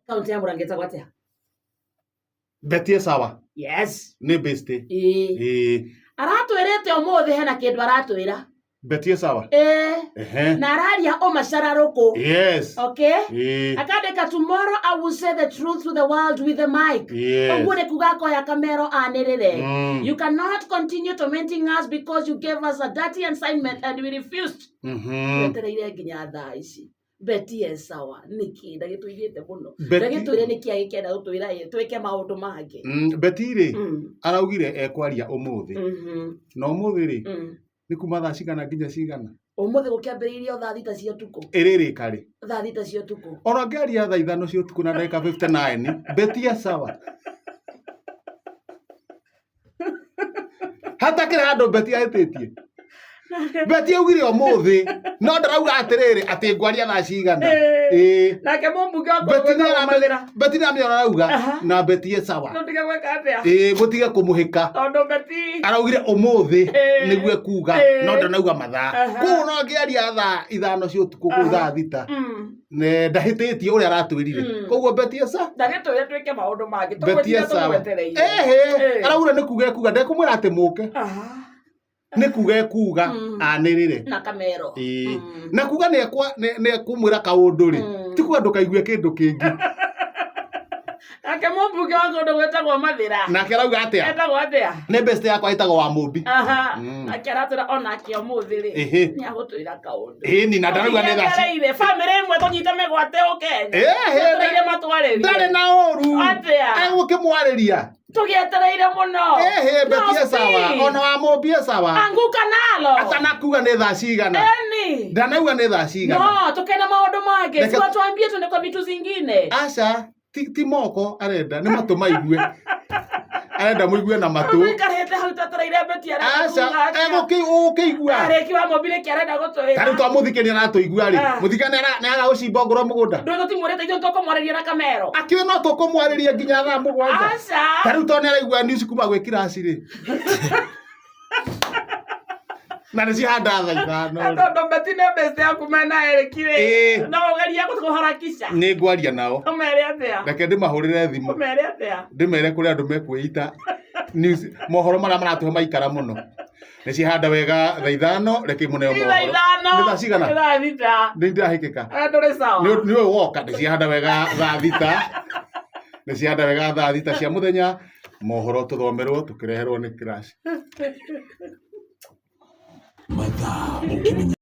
Kaunti ya Murang'a ĩtagwo atĩa? Betie sawa. Yes. Nĩ best. Ĩĩ. Ĩĩ. Aratwĩrĩte ũmũthĩ hena kĩndũ aratwĩra. Betie sawa. Ĩĩ. Ehe. Na araria ũmacararũkũ. Yes. Okay? Ĩĩ. Akandĩka, "Tomorrow I will say the truth to the world with the mic." Yes. Ũguo nĩ kuga akoya kamero anĩrĩre. "You cannot continue tormenting us because you gave us a dirty assignment and we refused." Twetereire nginya thaa ici. Beti e sawa nĩkĩ ndagĩtũigĩte mũno? Ndagĩtwĩre nĩkĩ agĩkenda gũtwĩra ĩ twĩke maũndũ mangĩ. Beti rĩ, araugire ekwaria ũmũthĩ. Na ũmũthĩ rĩ, nĩ kuma thaa cigana nginya cigana? Ũmũthĩ gũkĩambĩrĩirie o thaa 6 cia ũtukũ. Ĩrĩrĩka rĩ? Thaa 6 cia ũtukũ. Ona ngĩaria thaa 5 cia ũtukũ na ndagĩka 59, Beti e sawa. Hatakĩrĩ handũ Beti ahĩtĩtie. Beti augire ũmũthĩ, no ndarauga atĩrĩrĩ atĩ ngwaria thaa cigana. Ĩĩ. Nake mũmbunge wa Beti kũrũgama nĩ Mathĩra. Beti nĩ amenya arauga na Beti e sawa. Tũtige gwĩka atĩa? Ĩĩ, mũtige kũmũhĩka. Tondũ Beti Araugire ũmũthĩ nĩguo ekuga, no ndanauga mathaa. Koguo no angĩaria thaa 5 cia ũtukũ kũu thaa 6, ndahĩtĩtie ũrĩa aratwĩrire. Koguo Beti e sawa. Ndagĩtwĩre twĩke maũndũ mangĩ. Beti e Tũgwĩtira sawa. tũmwetereire. Ĩhĩ, araugire nĩ kuga ekuga, ndekũmwĩra atĩ mũke. Nĩ kuga ekuga anĩrĩre. Na kamero. Ĩĩ. Na kuga nĩ ekumwĩra kaũndũ rĩ, ti kuga ndũkaigue kĩndũ kĩngĩ. Nake mũmbunge wa kũndũ gwĩtagwo Mathĩra. Nake arauga atĩa? Etagwo atĩa? Nĩ best yakwa ĩtagwo wa Mũmbi. Nake aratwĩra onake ũmũthĩ rĩ, nĩ agũtwĩra kaũndũ. Ĩni, na ndarauga nĩ thaa Twetereire bamĩrĩ ĩmwe tũnyite mĩgwate ũkenya. Ehe. Twetereire matwarĩrie. Ndarĩ na ũru. Atĩa? Egũkĩmwarĩria. Tũgĩetereire mũno. Ehe, Beti e sawa. Ona wa Mũmbi e sawa. Anguka nalo. Atanakuga nĩ thaa cigana. Eni. Ndanauga nĩ thaa cigana. No, tukenda maũndũ mangĩ. Reke Siwatuambie tuende kwa vitu zingine. Aca, ti moko arenda, nĩ matũ maigue. Arenda mũigue na matũ. Tũikarĩte hau twetereire Beti arenda Aca, kuga atĩa? ũgũkĩigua. Arĩki wa Mũmbi nĩkĩ arenda gũtwĩra? Ta rĩu twamũthike nĩ aratũigua rĩ. Ah. Mũthika nĩ aga gũcimba ngoro mũgũnda. Ndũĩ tũtimwĩrĩte ithuĩ tũkũmwarĩria na kamero. Akĩũĩ no tũkũmwarĩria nginya thaa 7. Aca. Ta rĩu tondũ nĩ araigua news kuma gwĩ kiraci rĩ. Na nĩ cihanda thaa 5 rĩ. Tondũ Beti nĩ best yaku mena Eric rĩ. Ĩĩ. No ũgerie kũharakisha. Nĩ ngwaria nao. Ũmere atĩa? Reke ndĩmahũrĩre thimũ. Ũmere atĩa? Ndĩmere kũrĩ andũ mekwĩita news mohoro marĩa maratũhe maikara mũno. Nĩ cihanda wega thaa 5, reke mũneo Nĩ thaa mohoro. 5. Nĩ thaa cigana? Nĩ thaa 6. Nĩ ndĩrahĩkĩka. Ndũrĩ sawa. Nĩ ũyũ woka, nĩ cihanda wega thaa 6. Nĩ cihanda wega thaa 6 cia mũthenya. Mohoro tũthomerwo tũkĩreherwo nĩ kiraci. Mathaa ũkĩmenya.